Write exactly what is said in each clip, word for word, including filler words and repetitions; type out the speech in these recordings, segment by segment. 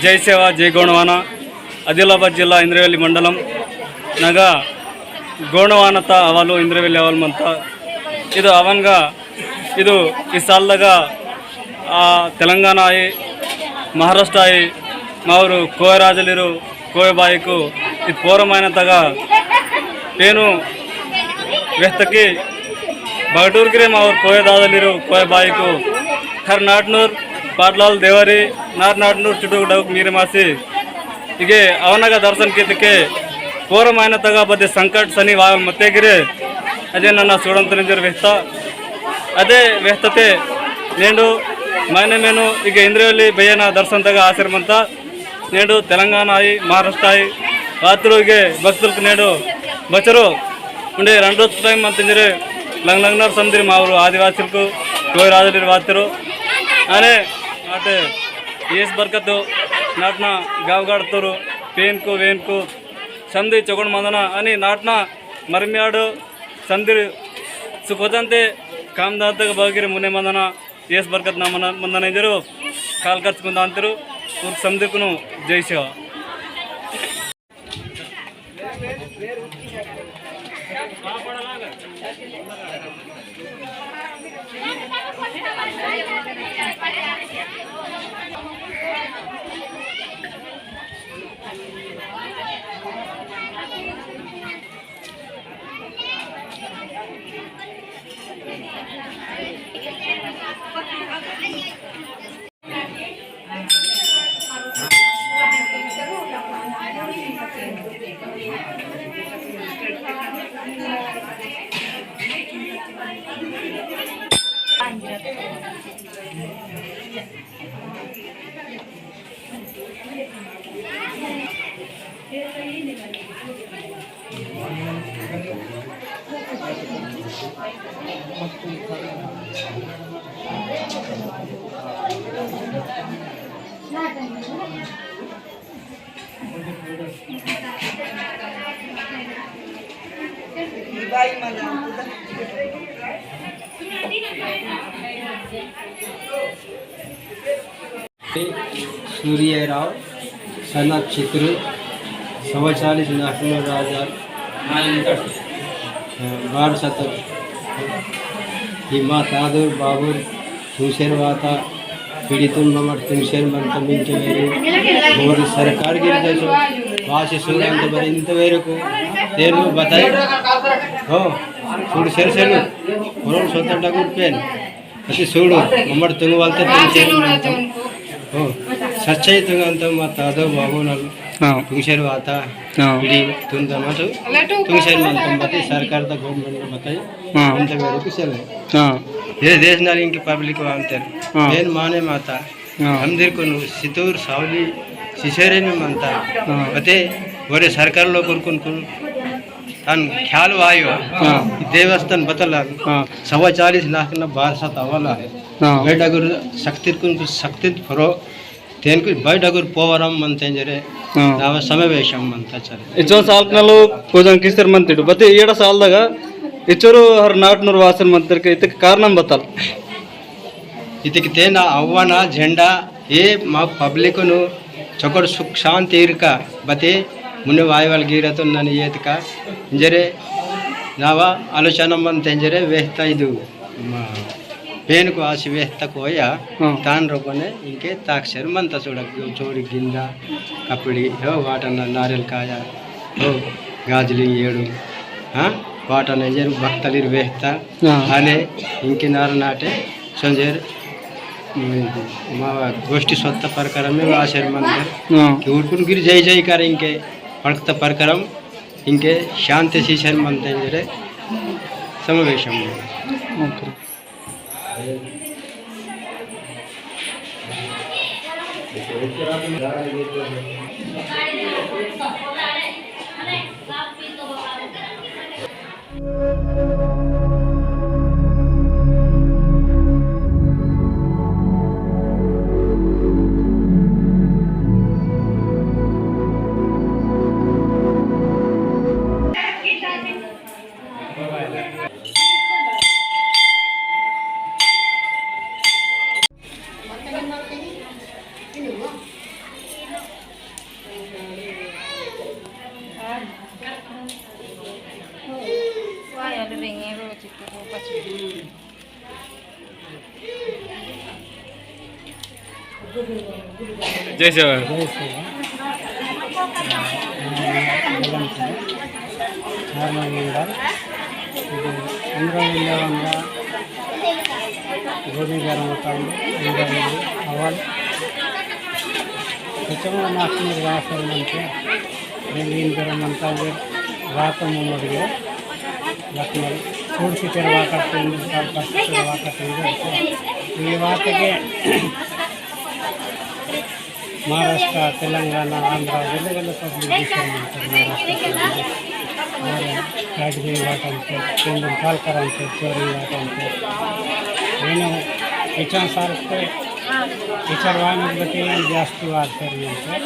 जय सेवा, जय गोंडवाना। आदिलाबाद जिल्ला इंद्रवेल्ली मंडलम नगा गोंडवानता अवालु इंद्रवेल्ली अवाल मंता। इदु अवनगा इदु ई सालदगा आ, तेलंगाना आई, महाराष्ट्र आई, मावरु कोय राजलिरु, कोय बाईकु, इद पोरमायनतगा पेनु वेहतकी बगटूर गिरे मावरु कोय दादलिरु, कोय बाईकु, हर नाटनूर, पाटलाल देवरी, नार नाटनूर चुटुक डगुक मीरे मासी, इगे अवनगा दर्शन केतके कोरम आयना तगा बदे संकट सनी वाल मते गिरे। अजे नन्ना सूडंतन इंजर वेहता। अदे वेहतते नेंडु मायने मेनु इगे इंद्रवेल्ली बयना दर्शन तगा आशीर्मंता। नेंडु तेलंगाना आई, महाराष्ट्र आई, वातुरु इगे भक्तुलकु नेंडु बचरु उंडे रंडो टाइम मंत इंजरे लंग लंगनर समदिर मावरु आदिवासीलकु कोई राजलीर वातुरु। अने आटे येस बरकत नाटना गावगाड़ तोरु पेनकु वेनकु संदि चोगण मंदना अनि नाटना मरमियाड़ संदिर सुखोदंते काम दातक बगेरे मुने मंदना येस बरकत ना मंदना इंजरो काल कर्चकुन दांतरु उर संदिकुनु जय सेवा। सूर्यराव, सनत चित्र, सवा चालीस नाखलो राजा, बार सतर, हिमा तादुर बाबुर, तुमसेर वाता, पीड़ितुन ममर तुमसेर मंता मिंके वेरे, मोर सरकार गिर जैसो, वासी सूर अंत बर इंत वेरे को, तेनु बताए, हो, सूर सेर सेनु, कोरोन सोतर डगुर पेन, अति सूर, ममर तुंग वालते तुमसेर मंता, हो, सच्चाई तुंग अंत मत आदो बाबू नल, हाँ। तुमसेर वाता, हाँ। पीड़ी तुंग दमत, तुमसेर मंता मत सरकार ता गवर्नमेंट बताई, हाँ। अंत वेरे को चले। हाँ। ये देश नाल इनकी पब्लिक वांते। हाँ। मेन माने माता। हाँ। हम देर कुनु सितूर सावली सिसेरे में मानता। हाँ। बते वरे सरकार लोग कुन कुन तन ख्याल वायो। हाँ। देवस्थान बतला। हाँ। सवा चालीस लाख ना बार सात आवाला। हाँ। बेटा गुरु शक्ति कुन कुन शक्ति फरो तेन कुछ बड़ डगुर पोवरम मनते जरे, हाँ। नाव समावेशम मनता चले। इचो साल कनलो कोजन किस्तर मनते डु। बते एड़ा साल दगा इचोरो हर नाटनूर वासन मनते के इतक कारणम बतल। इतक तेना अव्वाना झंडा ये मा पब्लिक नु चोकड़ सुख शांति इरका बते मुने वायवल गिरतो नन येतका इंजरे नावा आलोचना मनते इंजरे वेहता इदु। मा पेन को आसी वेहता कोया, हाँ। तान रोपने इनके ताकसेर मनता चोड़ा, चोड़ी गिंदा, कपड़ी, हो वाटना नारियल काया, हो गाजली येड़ू, हाँ, वाटना इंजर भक्तलिर वेहता, हाँ। आने इनके नार नाटे, संजेर, हम्म, मा गोष्ठी सोत्ता प्रकारम में वासेर मनता, हाँ। कि उड़कुन गिर जय जय कर इनके, पड़कता प्रकारम, इनके शांति सीसेर मनता इंजरे, समावेशम। ओके। जय सेवा। जय सेवा। आ, नमस्कार। नॉर्मल मंडल। इदु उमरा जिल्ला वंगा गोदी गरम होता है, उमरा जिल्ला अवल। सचमुच नाचने वासर मनते, बेंगीन गरम मनता है, वातम उमर गया। लखनऊ, छोड़ के तेरे वाकर तेरे, काल पास तेरे वाकर तेरे। ये वात के महाराष्ट्र, तेलंगाना, आंध्र, वेले वेले पब्लिक डिस्टर्ब मंतर महाराष्ट्र के अंदर। और राजगीर वाटंतर, चंदन काल करंतर, चोरी वाटंतर। वेनो विचार सार पे, विचार वान बती जास्ती वार कर मंतर।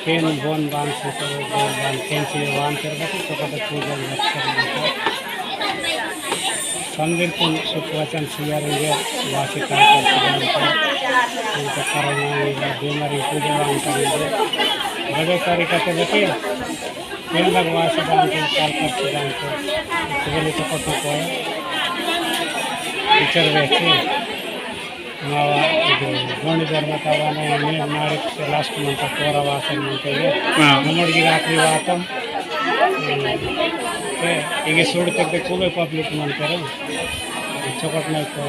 पेन बोन बान सुतर, बोन बान पेन से वान कर बती, तो कत पूजन रक्षण मंतर। संदिर कुन सुख वचन सियारेंगे, वासी काल कर सिद्धांत, उनका करना, बीमारी पूजा वान करेंगे। बड़े तारीख के बचे, पेंदर वासी दान के, काल कर सिद्धांत, सिगले चपट को, विचार वेचे। मावा इदु गोंडी धर्म तावाने ने नारिक से लास्ट मंथ पोरा वासन मंथ ये। हाँ। नमोड की रात्रि वातम। ए, इगे सूड तक खूबे पब्लिक मंतर। चोकट नहीं को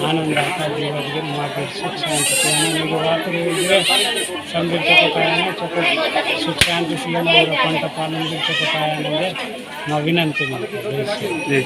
आनंद आता जीवन के मार्केट सुख शांति से आनंद को रात्रि इगे संदीप चोकट आया ना, चोकट सुख शांति से आनंद और पंट पालन भी चोकट आया ना, मा विनंती मंतर। जी।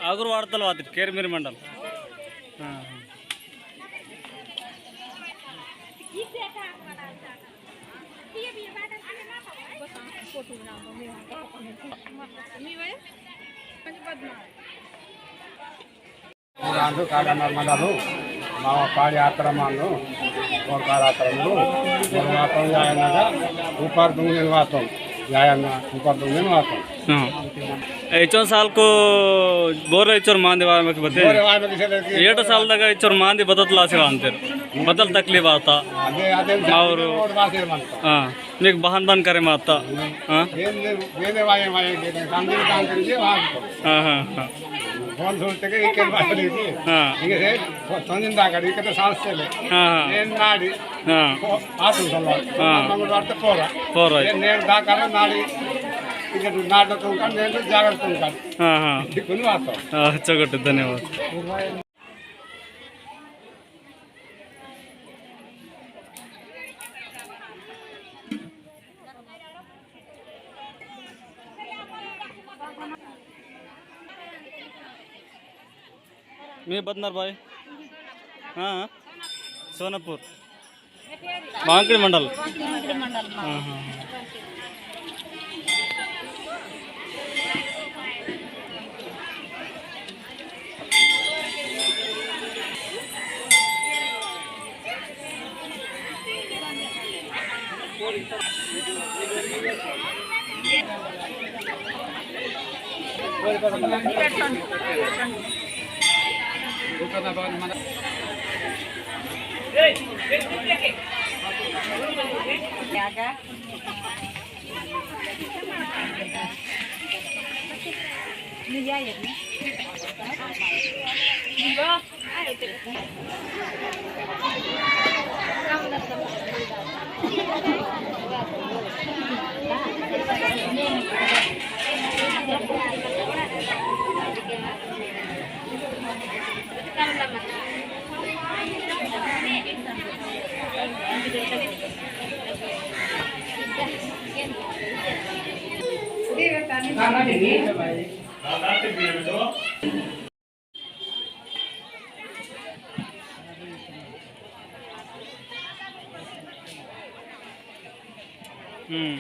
आगुर वार्तल वातिट केरमेर मंडल। हाँ, हाँ। रांधु काला नर्मदालु, मावा पाड़ी आश्रमालु, गोरकार आश्रमालु, गोरवातम जायनगा, ऊपर दुंगन वातम, जायना ऊपर दुंगन वातम। हाँ। एचोन साल को बोरे एचोर मांदे वामे के बते? बोरे वामे के सेले के एट साल दगा एचोर मांदे बदत लासे वांतेर। बदल तकलीफ आता। अदे, अदे मावरो। रोड वासे मानता। हाँ। मीक बहान बहान करे माता। हाँ? बेने, बेने वाये, वाये, बेने, काम दिन काम करिए, वहाँ को। हाँ, हाँ, हाँ। फोन सुनते के, एक बार करिए। हाँ। ठीक है, फोन दिन दा करिए, कितने साल से ले। हाँ, हाँ। बेन नाड़ी। हाँ। ओ, आ तुम सब। हाँ। मंगलवार तो पोरा। पोरा। ये नेर दा करे नाड़ी। ठीक है, तू नाटक तुम कर, नेर तो जागर तुम कर। हाँ, हाँ। ठीक है, बात हो। हाँ, चौकट, धन्यवाद। मी बदनर भाई। हाँ, सोनापुर। बांकड़ी मंडल। हाँ, हाँ, हाँ। हम्म।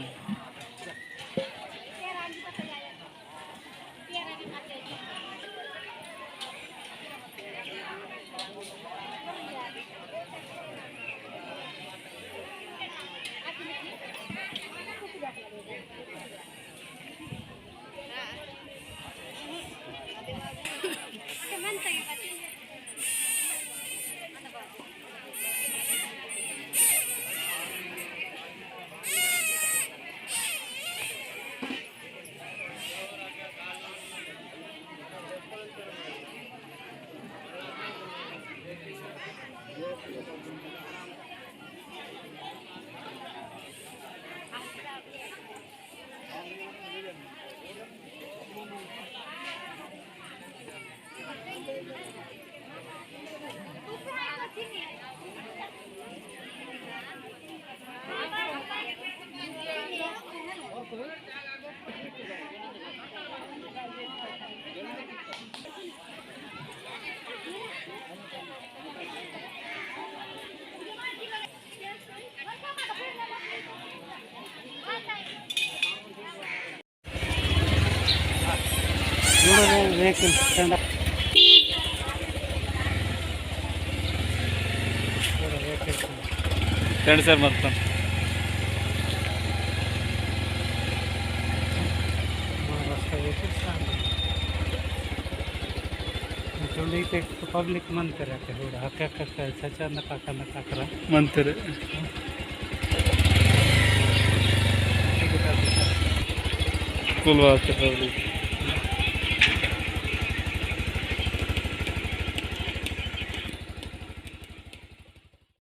Vehicle stand up. Stand sir మొత్తం. Maharashtra vehicle stand. इतने पब्लिक मंतेर अत्ते हुड़ा, हक हक हक, चचा नका का नका करा। मंतेर। कुल वास्ते पब्लिक।